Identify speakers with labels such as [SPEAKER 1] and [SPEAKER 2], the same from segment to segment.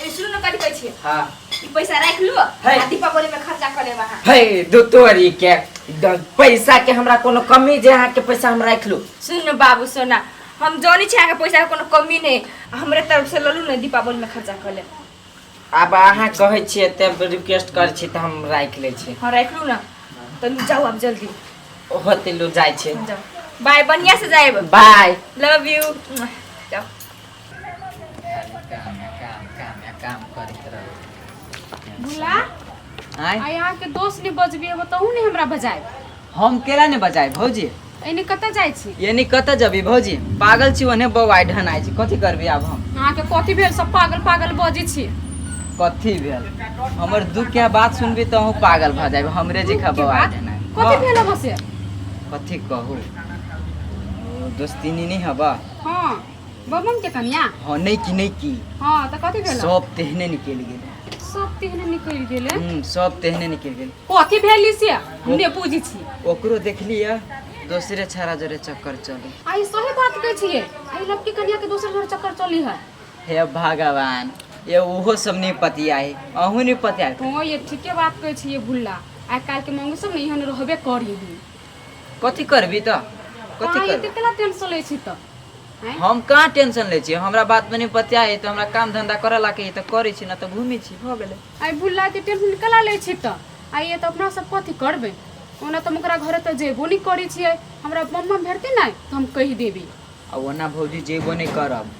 [SPEAKER 1] ए सुनू ने कथी कहै छियै
[SPEAKER 2] हाँ
[SPEAKER 1] ई पैसा राखि लू
[SPEAKER 2] है।
[SPEAKER 1] आ दीपावली में खर्चा कऽ लेब अहाँ
[SPEAKER 2] हे दू तोरी के पैसा के हमरा कोनो कमी जे अहाँके पैसा हम राखि लू
[SPEAKER 1] सुन ने बाबू सोना हम जानै छी अहाँके पैसा के कोनो कमी नहि हमरे तरफ से लऽ लू ने दीपावली में खर्चा कऽ लेब
[SPEAKER 2] आब अहाँ कहै छियै तऽ रिक्वेस्ट करै छी तऽ हम राखि लै छी
[SPEAKER 1] हाँ राखि लू ने तऽ लू जाउ आब जल्दी
[SPEAKER 2] होते लू जाइ छी
[SPEAKER 1] जाउ बाय बढ़िया से जायब
[SPEAKER 2] बाय
[SPEAKER 1] लव यू जाउ
[SPEAKER 2] काम काम काम काम करैत रहू
[SPEAKER 3] भुला
[SPEAKER 4] आँय
[SPEAKER 3] आइ अहाँके दोस्त ने बजबी अब तहु ने हमरा बजायब
[SPEAKER 4] हम केला ने बजाय भौजी
[SPEAKER 3] एने कतऽ जाइ छी
[SPEAKER 4] यानी कतऽ जबी भौजी पागल छी ओने बौआइ ढनाइ छी कथी करबी आब हम
[SPEAKER 3] अहाँके कथी भेल सब पागल पागल बजै छी
[SPEAKER 4] कथी भेल हमर दुख के बात सुनबी तऽ अहूँ पागल भऽ जायब हमरे जेखा
[SPEAKER 3] के
[SPEAKER 4] बौआइ
[SPEAKER 3] बात?
[SPEAKER 4] ढनाइ
[SPEAKER 3] कथी भेल अब से
[SPEAKER 4] कथी कहू ओ दोस्तीनी नहीं हबा
[SPEAKER 3] हाँ बमन के कनिया
[SPEAKER 4] हाँ नहीं की नहीं की
[SPEAKER 3] हाँ तऽ कथी भेल
[SPEAKER 4] सब तेहने निकलि गेल
[SPEAKER 3] सब तेहने निकलि गेलै
[SPEAKER 4] सब तेहने निकलि गेल
[SPEAKER 3] कथी भेल से हम नहि बुझै छी
[SPEAKER 4] ओकरो देखली दोसरे छाड़ा जोरे चक्कर चली
[SPEAKER 3] आ ई सही बात कहै छियै आ ई लड़की कनिया के दोसर जोरे चक्कर चली है
[SPEAKER 4] हे भगवान ये ओहो सब नहीं पतिया है अहूँ नहीं पतिया
[SPEAKER 3] हाँ ये ठीके बात कहै छियै भुल्ला आइ काल्हि के मंगू सब ने एहन रहबे करी है
[SPEAKER 4] कथी करबी तऽ कथी
[SPEAKER 3] कहाँ एते
[SPEAKER 4] करबी
[SPEAKER 3] केला टेंशन लै छी तऽ आँय?
[SPEAKER 4] हम कहाँ टेंशन लै छियै हमरा बात में नहीं पतिया है तऽ हमरा काम धंधा करऽ लागे है तऽ करै छी ना तऽ घूमै छी भऽ गेलै
[SPEAKER 3] आइ भुल्ला एते टेंशन केला लै छी तऽ आइ ये तऽ अपना सब कथी करबै ओना तऽ हम ओकरा घरे तऽ जेबो नहि करै छियै हमरा बम बम भेटतै नहि तऽ हम कहि देबै
[SPEAKER 4] आ ओना भौजी जेबो नहि करब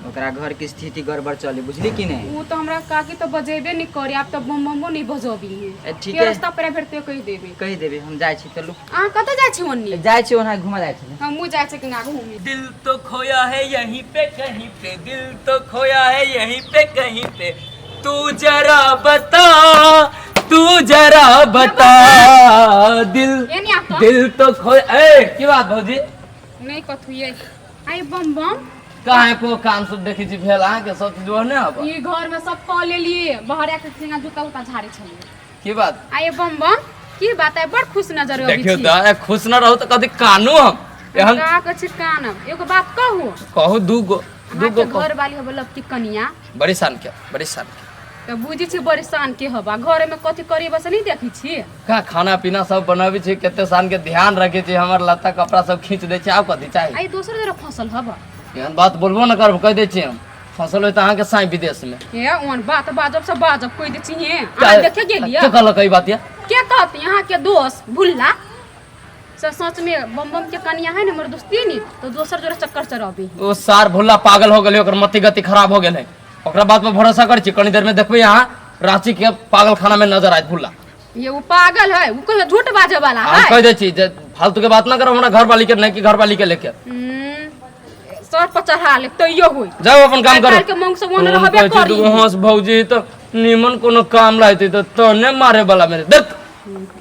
[SPEAKER 4] ओकरा घरके स्थिति गड़बड़ चले बुझली कि नहि
[SPEAKER 3] ओ तऽ हमरा काकी तऽ बजेबे नहि करी आब तऽ बम बमो नहि बजबी
[SPEAKER 4] ए, ठीक
[SPEAKER 3] के
[SPEAKER 4] है।
[SPEAKER 3] रास्ता पर भेटतै कहि देबै
[SPEAKER 4] कहि देबै हम जाइ छी चलू
[SPEAKER 3] अहाँ कतऽ जाइ छी ओन्नी
[SPEAKER 4] जाइ छी ओना घुमा जाइ छी
[SPEAKER 3] हमहूँ जाइ छी कनि आगू घूमी
[SPEAKER 5] दिल तो खोया है यहीं पे कहीं पे दिल तो खोया है यहीं पे कहीं पे तू जरा बता तू जरा बता दिल
[SPEAKER 3] एनी आ तऽ
[SPEAKER 5] दिल तो खोया ए की बात भौजी
[SPEAKER 3] नहि कथू ये आई बम बम
[SPEAKER 5] कहाँ को काम सब देखै छी भेल अहाँके सब चीज ओहने हब
[SPEAKER 3] ई घर में सब कऽ लेलिए बाहर आके सिंगा जूता उता झाड़े छलिए
[SPEAKER 5] की बात
[SPEAKER 3] आई बम बम की बात है बड़ खुश नजर अबै
[SPEAKER 5] देखियौ
[SPEAKER 3] छी
[SPEAKER 5] तऽ खुश न रहू तऽ कथी कानू हम एहन
[SPEAKER 3] का कहै छी कानब एगो बात कहू
[SPEAKER 5] कहू दू गो दू
[SPEAKER 3] अहाँके
[SPEAKER 5] गो कहू
[SPEAKER 3] घर वाली हब लपटी कनिया
[SPEAKER 5] बड़ी शान के बड़ी शान के
[SPEAKER 3] तऽ बुझै छी बड़ी शान के हबा घरे में कथी करी बस नहीं देखै छी
[SPEAKER 5] का खाना पीना सब बनाबै छी कते शान के ध्यान रखे छी हमर लत्ता कपड़ा सब खींच दै छी आब कथी चाही
[SPEAKER 3] आई दोसर जरा फसल हबा
[SPEAKER 5] एहन बात बोलबो न करब कहि दै छी हम फसल होय तऽ अहाँके साँइ विदेश में
[SPEAKER 3] हे ओन बात बाजब सब बाजब कहि दै छी हे अहाँ देखे गेलियै
[SPEAKER 5] के कहलक ई बात ये
[SPEAKER 3] के कहती अहाँ के दोस्त भुल्ला से सच में बम बम के कनिया है ने हमर दोस्ती नी तो दोसर जोरे चक्कर चढ़ाबी
[SPEAKER 5] ओ सार भुल्ला पागल हो गेलै ओकर मति गति खराब हो गेलै ओकरा बात पर भरोसा करै छी कनी देर में देखबै अहाँ रांची के पागल खाना में नजर आयत भुल्ला
[SPEAKER 3] ये वो पागल है वो कहियो झूठ बाजे वाला
[SPEAKER 5] हम
[SPEAKER 3] है
[SPEAKER 5] कह दै छी जे फालतू के बात ना करो हमरा घर वाली के नहीं कि घर वाली के लेके
[SPEAKER 3] सर पर चढ़ा ले तैयो होई
[SPEAKER 5] जाओ अपन काम करो
[SPEAKER 3] आइ काल्हि के मंग सब ओन रहबे
[SPEAKER 5] हम कहै छी
[SPEAKER 3] करी
[SPEAKER 5] दूगो हंस भौजी तऽ नीमन कोनो काम रहते तऽ तने मारे वाला मेरे देख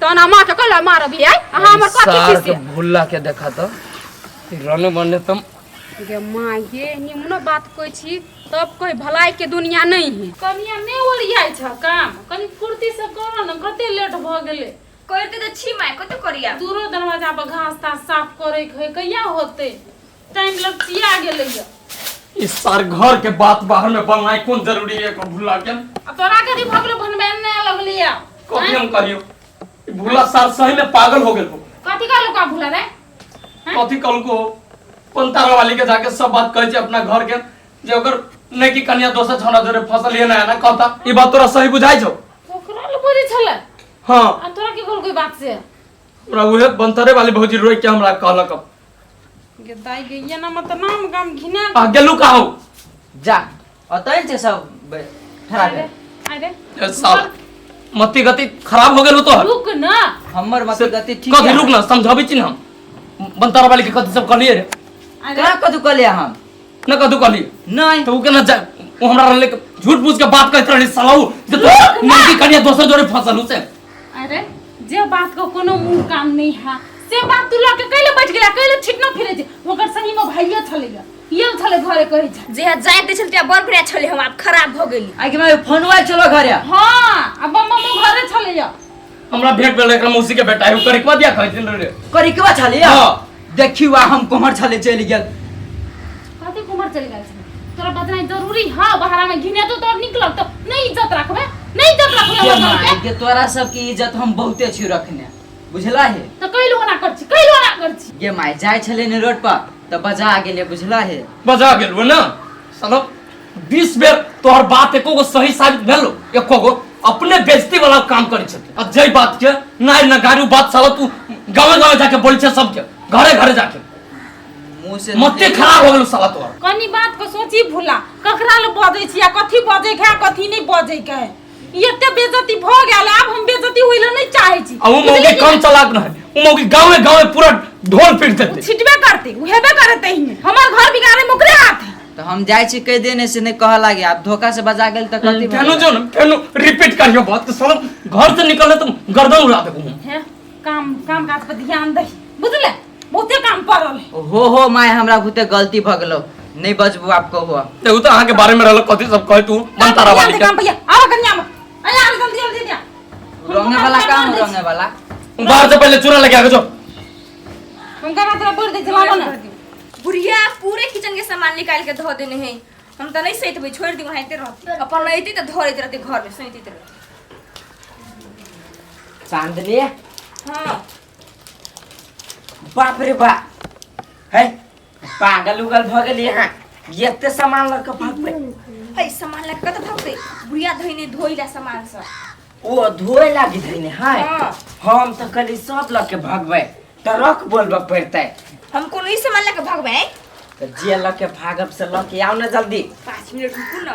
[SPEAKER 3] तना मार के कला मारब आई अहाँ हमर कथी
[SPEAKER 5] सार
[SPEAKER 3] छी
[SPEAKER 5] के भुल्ला के देखा तो रने बने तुम
[SPEAKER 3] गे माँ ये निमनो बात कहै छी तब कोई भलाई के दुनिया नहीं है
[SPEAKER 6] कनिया नहि ओरियाइ छ काम कनि फुर्ती से कर न कते लेट भऽ गेलै
[SPEAKER 1] करते तऽ छी माय कते करिया
[SPEAKER 6] दूरो दरवाजा पर घास तास साफ करे के है कहिया होतै टाइम लगचिया गेलै यऽ
[SPEAKER 5] इस सार घर के बात बाहर में बननाइ कोन जरूरी है को भुला के
[SPEAKER 6] आ तोरा गरीब भऽ गेलो बनबे नहि लगलिया
[SPEAKER 5] कथी हम कहियो ई भुला सार सही में पागल हो गेल हो
[SPEAKER 6] कथी कहलको आ भुला रे
[SPEAKER 5] कथी कहलको हो पंतारा वाली के जाके सब बात कहै छै अपना घर के जे ओकर नहीं कि कन्या दोसर छौड़ा जोरे फसल ये ना ना कहता ई बात तोरा सही बुझाइ छौ
[SPEAKER 6] ओकरा लए बुझै छलै
[SPEAKER 5] हाँ
[SPEAKER 6] आ तोरा की कहलको ई बात से
[SPEAKER 5] हमरा उहे बंतरे वाली भौजी रोइ के हमरा कहलक
[SPEAKER 6] गे दाई गे ये ना मत नाम गाम घिना
[SPEAKER 5] आ गेलू कहाँ
[SPEAKER 4] जा ओतहि छै सब ठड़ा भेल
[SPEAKER 6] अरे
[SPEAKER 5] ए साला मति गति खराब हो गेल तोहर
[SPEAKER 6] रुक ना
[SPEAKER 4] हमर मति गति ठीक
[SPEAKER 5] कथी रुक ना समझाबै छी ने हम बंतारा वाली के कथी सब कहलिए रे
[SPEAKER 6] अरे
[SPEAKER 4] कहाँ कथू कहलियै हम
[SPEAKER 5] न कथू कहलिए
[SPEAKER 4] नहि
[SPEAKER 5] तो उ केना जा उ हमरा रहले के झूठ मूठ के बात कहैत रहली साला उ जे तो ननकी कनिया दोसर जोरे फसल उ से
[SPEAKER 6] अरे जे बात को कोनो मुंह काम नहीं है से बात तू लके कैले बैठ गेला कैले छिटना फिरे छै ओकर सही में भाइये छलै ये छलै घरे कहै छै
[SPEAKER 1] जे जाइत छल त्या बड़ बढ़िया छले हम आब खराब भ गेली
[SPEAKER 4] आइ के माय फोनवा चलो घरे
[SPEAKER 6] हां आ बम बम घरे छलै
[SPEAKER 5] हमरा भेंट भेल एकरा मौसी के बेटा है उ करिकवा दिया कहै छल रे
[SPEAKER 4] करिकवा छलै
[SPEAKER 5] हाँ।
[SPEAKER 4] देखियौ आ हम कोम्हर छलै चलि गेल
[SPEAKER 6] कथी कुमार चलि गेल छलै तोरा बजनाइ जरूरी है बाहर में घिने तो तोर निकल तो नहीं इज्जत रखबे नहीं इज्जत रखबे
[SPEAKER 4] के
[SPEAKER 6] हमर घर
[SPEAKER 4] माय
[SPEAKER 6] के
[SPEAKER 4] के तोरा सबके इज्जत हम बहुते छी रखने बुझला हे
[SPEAKER 6] तो कैलो ना कर छी कैलो ना कर छी
[SPEAKER 4] गे माय जाय छले ने रोड पर त बजा गेले बुझला हे
[SPEAKER 5] बजा गेल ना साला 20 बेर तोहर बात एको गो सही साबित भेलो एको गो अपने बेइज्जती वाला काम करै छथिन आ जै बात के नाइ न गारू बात साला तू गाँवे गाँवे जाके बोलै छै सबके घरे घरे जाके
[SPEAKER 4] मुंह से
[SPEAKER 5] मते खराब हो गेलो साला तोहर
[SPEAKER 6] कनी बात को सोची भूला ककरा ले बजै छी आ कथी बजै के है कथी नहीं बजै के है ई एते बेइज्जती भ गेल आब हम बेइज्जती होइला नहीं चाहे छी
[SPEAKER 5] आ उ मौगी कम चलाक न है उ मौगी गाँवे गाँवे पूरा ढोल पीट देते
[SPEAKER 6] छिटबे करते उ हेबे करते ही हमर घर बिगाड़े में ओकरे हाथ है
[SPEAKER 4] तो हम जाय छी कह देने से नहीं कह लागे आप धोखा से बजा गेल त कथी
[SPEAKER 5] फेनो जो न फेनो रिपीट करियो बात के साला घर से निकले तो गर्दन उड़ा देबो हम
[SPEAKER 6] हे काम काम काज पर ध्यान दही बुझले बहुते काम पड़ल है
[SPEAKER 4] हो हो my हमरा भूते गलती भ गेलो नहीं बजबू आप कहो
[SPEAKER 5] देखू तो अहाँ के बारे में रहल कथी सब कहे तू बनतारा
[SPEAKER 6] ध्यान
[SPEAKER 5] वाली
[SPEAKER 6] दे
[SPEAKER 5] के
[SPEAKER 6] काम भैया आवा कन्या में अरे आ जल्दी जल्दी दिया
[SPEAKER 4] रंगे वाला काम रंगे वाला
[SPEAKER 5] बाहर से पहले चूरा लेके आके जो
[SPEAKER 6] हुनका मात्र बोल दे चलाबो ना
[SPEAKER 1] बुढ़िया पूरे किचन के सामान निकाल के धो देने है हम तो नहीं सहित छोड़ दी वहाँ रहती अपन रहती तो धो रहती रहती घर में सहित रहती
[SPEAKER 2] चांदनी
[SPEAKER 1] हाँ
[SPEAKER 2] बाप रे बाप है पागल उगल भ गेली यहाँ एते सामान लऽ के भागबै
[SPEAKER 1] है सामान लग कत भागते बुढ़िया धोइने धोइला सामान सब
[SPEAKER 2] ओ धोए लागी धैने है
[SPEAKER 1] हाँ।
[SPEAKER 2] हम तऽ कहली सब लऽ के भागबै तऽ रख बोलबऽ पड़तै
[SPEAKER 1] हम कोनो ही सामान लके भागबै
[SPEAKER 2] तऽ जे लऽ के भागब से लऽ के आउ ने जल्दी
[SPEAKER 1] 5 मिनट रुकू न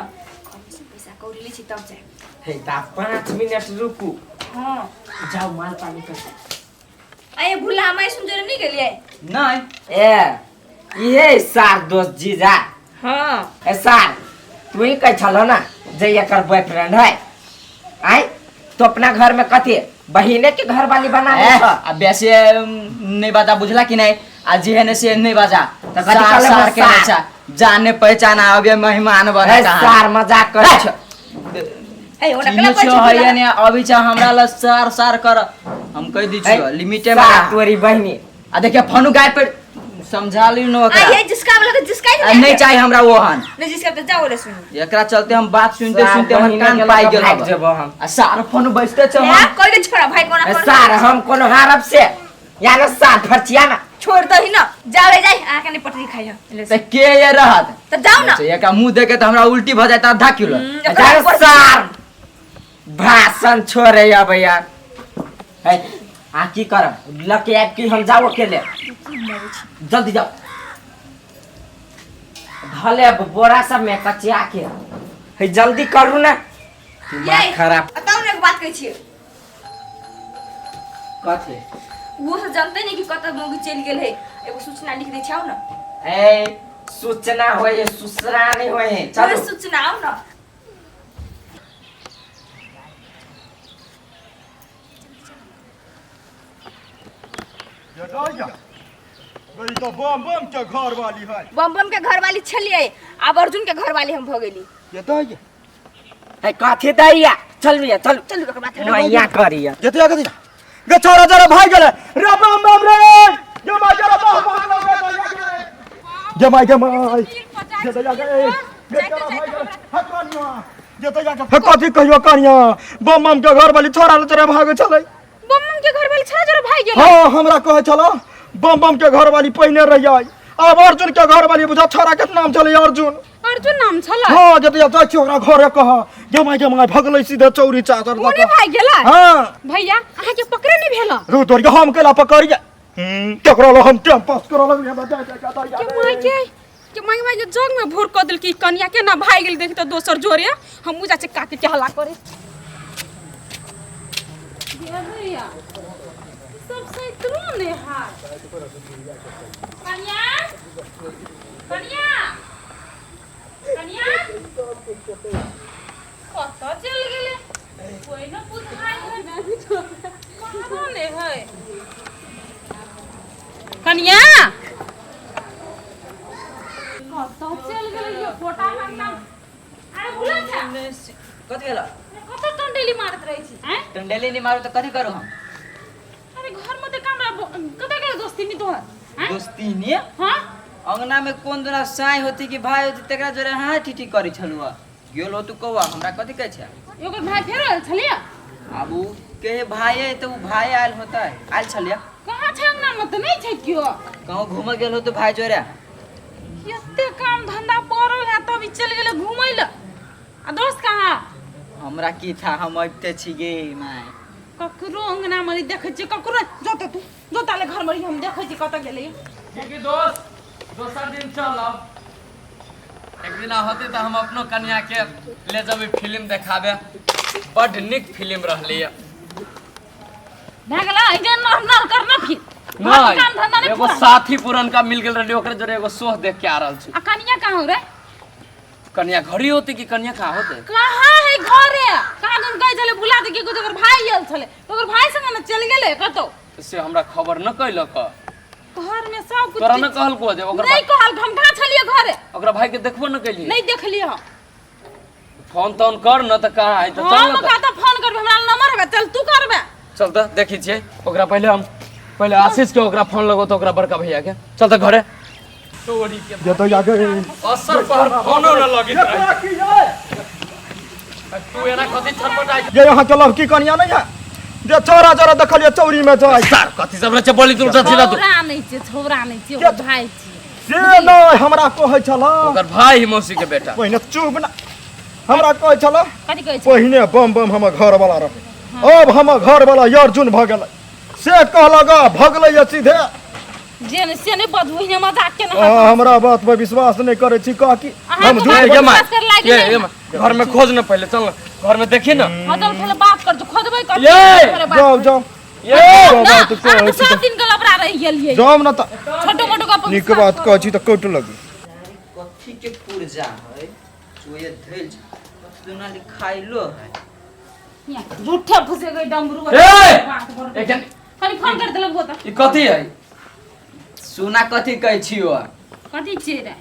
[SPEAKER 1] कम से पैसा कौड़ी लै छी तब जाए
[SPEAKER 2] हे तऽ 5 मिनट रुकू
[SPEAKER 1] हाँ
[SPEAKER 2] जाउ माल पानी कर
[SPEAKER 1] अये भुला हमारे सुन जरे नहीं गेलिए
[SPEAKER 4] नहीं
[SPEAKER 2] ए इहे सार दोस्त जीजा
[SPEAKER 1] हाँ
[SPEAKER 2] ए सार तू ही कहै छलहो ना जे एकर बॉयफ्रेंड है आय तो अपना घर में कथी बहिने के घर वाली बना
[SPEAKER 4] ए,
[SPEAKER 2] ले छ
[SPEAKER 4] आ बेसी नहीं बाजा बुझला कि नहीं आ जे है ने से नहीं बाजा
[SPEAKER 2] तऽ कथी
[SPEAKER 4] सार
[SPEAKER 2] कहले
[SPEAKER 4] सार के
[SPEAKER 2] सार?
[SPEAKER 4] नहीं छा जाने पहचाना अब ये मेहमान बने
[SPEAKER 2] ए सार मजाक करै छ
[SPEAKER 1] ए ओना
[SPEAKER 4] चिन्है
[SPEAKER 1] कला
[SPEAKER 4] छियो है ने अभी छ हमरा ल सार सार कर हम कह दी छियो लिमिटे में
[SPEAKER 2] सार तोरी बहिनी
[SPEAKER 4] आ देखिए फनु गाय पर समझा ली न ओकरा
[SPEAKER 1] आ ये जिसका वाला तो जिसका ही
[SPEAKER 4] आ नहीं चाहिए हमरा वो हन
[SPEAKER 1] नहीं जिसका तो जाओ रे सुन
[SPEAKER 4] एकरा चलते हम बात सुनते
[SPEAKER 2] सार
[SPEAKER 4] सुनते हमर
[SPEAKER 2] बहिने
[SPEAKER 4] कान
[SPEAKER 2] के
[SPEAKER 4] पाइ
[SPEAKER 2] लऽ के
[SPEAKER 4] गेल
[SPEAKER 2] भागि
[SPEAKER 4] हब।
[SPEAKER 2] जेबो हम।
[SPEAKER 4] आ सार फोन बजते छ
[SPEAKER 1] ए
[SPEAKER 4] हम
[SPEAKER 1] कोई के छोड़ा भाई कोना
[SPEAKER 2] ए
[SPEAKER 1] कोना
[SPEAKER 2] सार हम कोनो हारब से या न सार फरचिया ना
[SPEAKER 1] छोड़ दही ना जाओ रे जाई आ के नहीं पटरी खाई है
[SPEAKER 4] त के ये रहत
[SPEAKER 1] तो जाओ ना
[SPEAKER 4] अच्छा, एकरा मुंह देखे त हमरा उल्टी भ जाता आधा किलो
[SPEAKER 1] एकरा
[SPEAKER 2] जा
[SPEAKER 1] ऊपर-
[SPEAKER 2] सार भाषण छोड़े अब यार है आ की करब लके आबि की हम जाओ अकेले जल्दी जाओ धले अब बोरा सब में कचिया के है जल्दी करू ना दिमाग
[SPEAKER 1] ये
[SPEAKER 2] खराब
[SPEAKER 1] बताओ ना एक बात कहै छियै
[SPEAKER 2] कथी
[SPEAKER 1] वो सब जानते नहीं कि कत मौगी चलि गेल है एगो सूचना लिख दै छै आउ ना
[SPEAKER 2] ए सूचना होय है सूचना नहीं होय है
[SPEAKER 1] चलो
[SPEAKER 2] चलो
[SPEAKER 1] सूचना आउ ना
[SPEAKER 7] गई तो बम बम के घर वाली है
[SPEAKER 1] बम बम के घर वाली छलिए आब अर्जुन के घर वाली हम भ गेली
[SPEAKER 7] ये तो
[SPEAKER 2] है कथी दैया चल भैया चल
[SPEAKER 1] चलू ओकर बात
[SPEAKER 2] मैया करिया
[SPEAKER 7] ये तो कथी गे छोरा जरा भाई गेले रे बम बम रे गे माय जरा बम बम गे माय गे माय गे दैया गे गे जरा भाई गेले हे कनिया ये तो या हे कथी कहियो कनिया बम बम के घर वाली छोरा ले जरा भागे चले
[SPEAKER 3] बम बम के घर वाली छला जरा भाग गेल
[SPEAKER 7] हाँ हमरा कहे छला बम बम के घर वाली पहिने रहियै आब अर्जुन के घर वाली बुझा छोरा के नाम छलै अर्जुन
[SPEAKER 3] अर्जुन नाम छला
[SPEAKER 7] हाँ जब जाइ छी ओकरा घरे कह गे माय गे माय भगलै सीधे चौरी चादर लऽ
[SPEAKER 3] ओने
[SPEAKER 7] कऽ।
[SPEAKER 3] भाग गेला
[SPEAKER 7] हाँ
[SPEAKER 3] भैया अहाँ के पकड़े नहीं भेला
[SPEAKER 7] रू तोर के हम केला पकड़िए केकरो लग हम टाइम पास करऽ लगलियै हमरा जाय जाय जाय
[SPEAKER 3] के माय के माय माय के जग में भूर क देलकी कनिया के ना भाग गेल देखी त दोसर जोरे हम बुझा छै काके के हल्ला करे
[SPEAKER 6] ये भैया सब सैतरो ने हाय कन्या कन्या कन्या कतऽ चलि गेलै कोइ न बुझाइ है कहाँ ने है कन्या कतऽ चलि गेलै यो फोटा हमरा अरे बुला छै
[SPEAKER 4] कथी भेल
[SPEAKER 6] कतऽ टंडेली मारैत रहै छी आँय
[SPEAKER 4] टंडेली नहीं मारू त कथी करू हम
[SPEAKER 6] अरे घर में तऽ काम कतऽ गेल दोस्ती नी तोहर आँय
[SPEAKER 4] दोस्ती ने
[SPEAKER 6] हाँ
[SPEAKER 4] अंगना में कोन दुना साई होती कि भाई होती तकरा जोरे हाँ ठीठी करै छलु गेल हो तू कौआ हमरा कथी कहै छै।
[SPEAKER 6] ओकर भाई फेर आयल छलियै।
[SPEAKER 4] आब उ के भाई है तऽ उ भाई आयल होतै, आयल छलियै।
[SPEAKER 6] कहाँ छै अंगना में तऽ नहि छै केओ।
[SPEAKER 4] कहूँ घूमऽ गेल हो तो भाई जोरे।
[SPEAKER 6] एते काम धंधा पड़ल है तब ई चलि गेलै घूमै लए। आ दोस्त कहाँ?
[SPEAKER 4] हमरा की था, हम अबिते छी गे my.
[SPEAKER 6] ककरो अंगना में नहि देखै छियै ककरो। जो तऽ तू जो ताले घर में रही, हम देखै छियै कतऽ गेलै।
[SPEAKER 5] ठीक दोस्त, दोसर दिन चलब। एक दिन होते तऽ हम अपनो कन्या के ले जेबै फिल्म देखाबे। बड नीक फिल्म रहलै।
[SPEAKER 6] भए गेलै एहिजे नर नर करना फिर।
[SPEAKER 5] नहीं,
[SPEAKER 6] काम धंधा नहि
[SPEAKER 5] एगो
[SPEAKER 6] पूरा।
[SPEAKER 5] साथी पुरनका मिल गेल रहलै, ओकरे जोरे एगो शो देख के आ रहल छी।
[SPEAKER 6] आ कनिया कहाँ हो रे?
[SPEAKER 5] कन्या घरी होते कि कन्या कहाँ होते?
[SPEAKER 6] कहाँ है घरे? कहाँ दिन गई छलै बुला दे के ओकर भाई आयल छलै तऽ ओकर भाई संगे ने चलि गेलै कतौ।
[SPEAKER 5] से हमरा खबर न कैलक।
[SPEAKER 6] घर में सब कुछ
[SPEAKER 5] तोरा न कहलको जे ओकर
[SPEAKER 6] नहीं कहल, हम कहाँ छलियै घरे?
[SPEAKER 5] ओकरा भाई के देखबो न कैलियै।
[SPEAKER 6] नहीं देखलियै हम।
[SPEAKER 5] फोन तोन कर न तऽ कहाँ है तऽ चल
[SPEAKER 6] हम
[SPEAKER 5] न तऽ।
[SPEAKER 6] कहाँ तऽ फोन करबै, हमरा नंबर हेबै, चल तू करबै।
[SPEAKER 5] चल तऽ देखै छियै ओकरा। पहिले हम पहिले आशीष के ओकरा फोन लगो तऽ ओकरा बड़का भैया के। चल तऽ घरे। तोरी के
[SPEAKER 7] ये तो जाके
[SPEAKER 5] असर पर फोनो न लगित
[SPEAKER 7] ये
[SPEAKER 5] रहे।
[SPEAKER 7] तोरा की है?
[SPEAKER 5] तू एना कथी छटपटाइ?
[SPEAKER 7] ये यहाँ के लड़की कनिया नहीं है जे छोरा जरा देखलिए चौरी में जाय।
[SPEAKER 5] सर कथी सब रहे बोली तू उल्टा सीधा तू।
[SPEAKER 6] छौड़ा नहि छै, छौड़ा नहि छै, ओकर भाई छै।
[SPEAKER 7] से नहीं हमरा कहै छला
[SPEAKER 5] ओकर भाई ही मौसी के बेटा।
[SPEAKER 7] पहिने चुप ना, हमरा कहै छला
[SPEAKER 6] कथी कहै छै?
[SPEAKER 7] पहिने बम बम हमर घर वाला रहे, अब हमर घर वाला अर्जुन भऽ गेलै। से कहलक भगलै ये सीधे।
[SPEAKER 6] जे नहि से नहि बजबू, हिने मजाक केना
[SPEAKER 7] अहाँ हमरा बात पर विश्वास नहि करै छी काकी।
[SPEAKER 6] अहाँ
[SPEAKER 7] हम
[SPEAKER 6] के
[SPEAKER 7] झूठ
[SPEAKER 6] बात
[SPEAKER 5] ये
[SPEAKER 6] विश्वास करे लायक
[SPEAKER 5] ये
[SPEAKER 6] नहि
[SPEAKER 5] ये घर में खोज न पहले, चल न घर में देखी न।
[SPEAKER 6] हाँ चल पहले बात कर, जो खोजबै कथी
[SPEAKER 5] ये!
[SPEAKER 6] घरे बात
[SPEAKER 7] जाओ जाओ
[SPEAKER 5] ये
[SPEAKER 7] जाओ
[SPEAKER 6] ना,
[SPEAKER 7] बात
[SPEAKER 6] अहाँ
[SPEAKER 7] कहै
[SPEAKER 6] तऽ
[SPEAKER 7] छी
[SPEAKER 6] सब
[SPEAKER 7] तऽ
[SPEAKER 6] दिन के लबड़ा रहि गेलियै।
[SPEAKER 7] जाओ न तऽ
[SPEAKER 6] छोटो मोटो गप
[SPEAKER 7] नीक बात कहै छी तऽ कटि लगी।
[SPEAKER 4] कथी के पुर्जा है चोये धइल छै, कथी दुना लिखाइलो है।
[SPEAKER 6] झूठे फुसे गई डमरू।
[SPEAKER 5] ए!
[SPEAKER 6] बात बड़-
[SPEAKER 5] एखन
[SPEAKER 6] खाली फोन कर देलक बोता।
[SPEAKER 5] ई कथी है?
[SPEAKER 4] सोना कथी कहै छी ओ?
[SPEAKER 6] कथी छियै रे?